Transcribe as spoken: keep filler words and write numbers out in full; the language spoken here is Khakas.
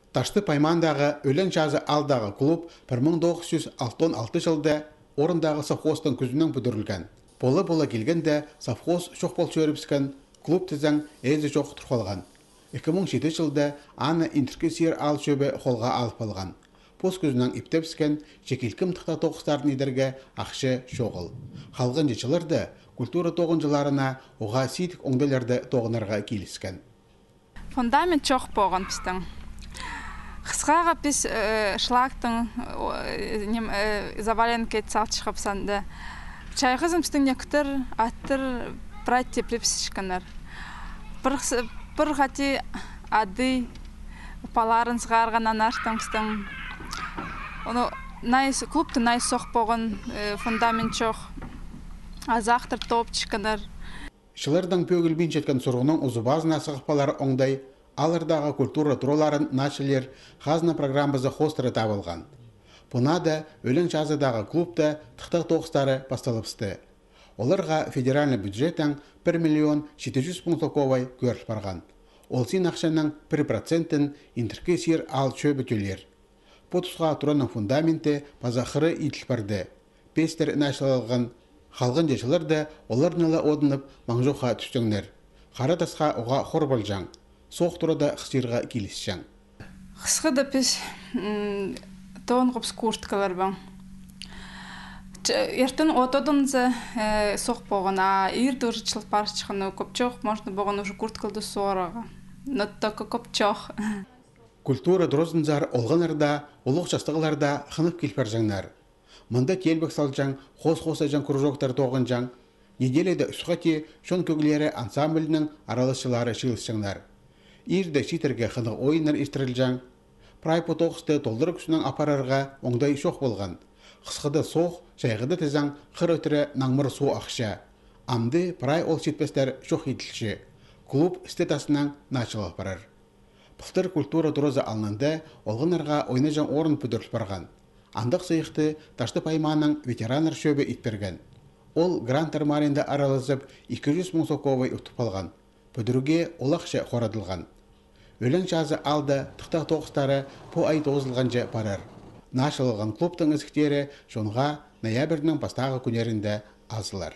Таштып аймаандағы Ӧлең Чазы аалдағы клуб пір муң тоғыс чӱс алтон алты чылда орындағы совхозтың кӱзінең пӱдірілген. Пола-пола килгенде совхоз чох пол чӧрібіскен, клуб тізең ээзі чох тур халған. Ікі муң читі чылда аны Индіркі Сир аал чӧбі холға алып алған. Пос кӱзінең иптебіскен, че килкім тыхтағ тоғыстарын идерге ахча чоғыл. Халғанҷы чылларда культура тоғынҷыларына уғаа сидік оңдайларны тоғынарға киліскен. Фундамент чох поған пістің. Хысхаға піс, э, шлактың, э, нем, э, заваленка ит салчахпыс анда. Чайғызын пістің нектір, аттыр прай тепчеткеннер. Пір хыс-, пір хати ады паларын сығарған анартын пістің. Ону най с-, клубты най сох поған, э, фундамент чох. Азахтыр топчеткеннер. Чыллардаң пӧгілбинчеткен сурығның узы-пазына сығып алар оңдай, ааллардағы культура тураларын началлар хазна программазы хоостыра табылған. Пу наада Ӧлең Чазыдағы клубта тыхтағ тоғыстары пасталыбысты. Оларға федеральный бюджеттең пір миллион читі чӱс муң соковай кӧріл парған. Ол син ахчаның пір процентін Индіркі Сир аал чӧбі тӧлер. Пу тусха тураның фундаменті паза хыра иділ парды. Пестер началалған, халғанҷы чылларда оларны ла одынып, маң чохха тӱсчеңнер. Хара тасха уғаа хор полҷаң, соох турада хыстирға килісчең. Хысхыда піс, м, тоғынғабыс курткаларбаң. Ч-, иртен от одынза, э, соох поған, а иирде уже чыл парчатхан, кӧп чох, можно поған уже курткаларны соорарға. Но только кӧп чох. Культура туразынзар олғаннар даа, улуғ частығлар даа хынып кил парҷаңнар. Мында теелбек салҷаң, хоос хоостаҷаң кружоктар тоғынҷаң. Неделяда ӱс хати «Чон кӧглері» ансамбльнің араласчылары чыылысчаңнар. Иирде чииттерге хынығ ойыннар иртірілҷең. Прай пу тоғысты толдыра кӱстең апарарға оңдай чох полған. Хысхыда соох, чайғыда тізең хыра тіре наңмыр соо ахча. Амды прай ол читпестер чох иділче. Клуб істі-тастынаң началал парар. Пылтыр культура туразы алнында олғаннарға ойнаҷаң орын пӱдіріл парған. Андағ сыйыхты Таштып аймааның ветераннар чӧбі ит пирген. Ол гранттар марығында аралазып, ікі чӱс муң соковай утып алған. Пӱдірігге ол ахча хорадылған. Ӧлең Чазы аалда тыхтағ тоғыстары пу ай тоозылғанҷа парар. Началалған клубтың ізіктері чонға ноябрьның пастағы кӱннерінде азылар.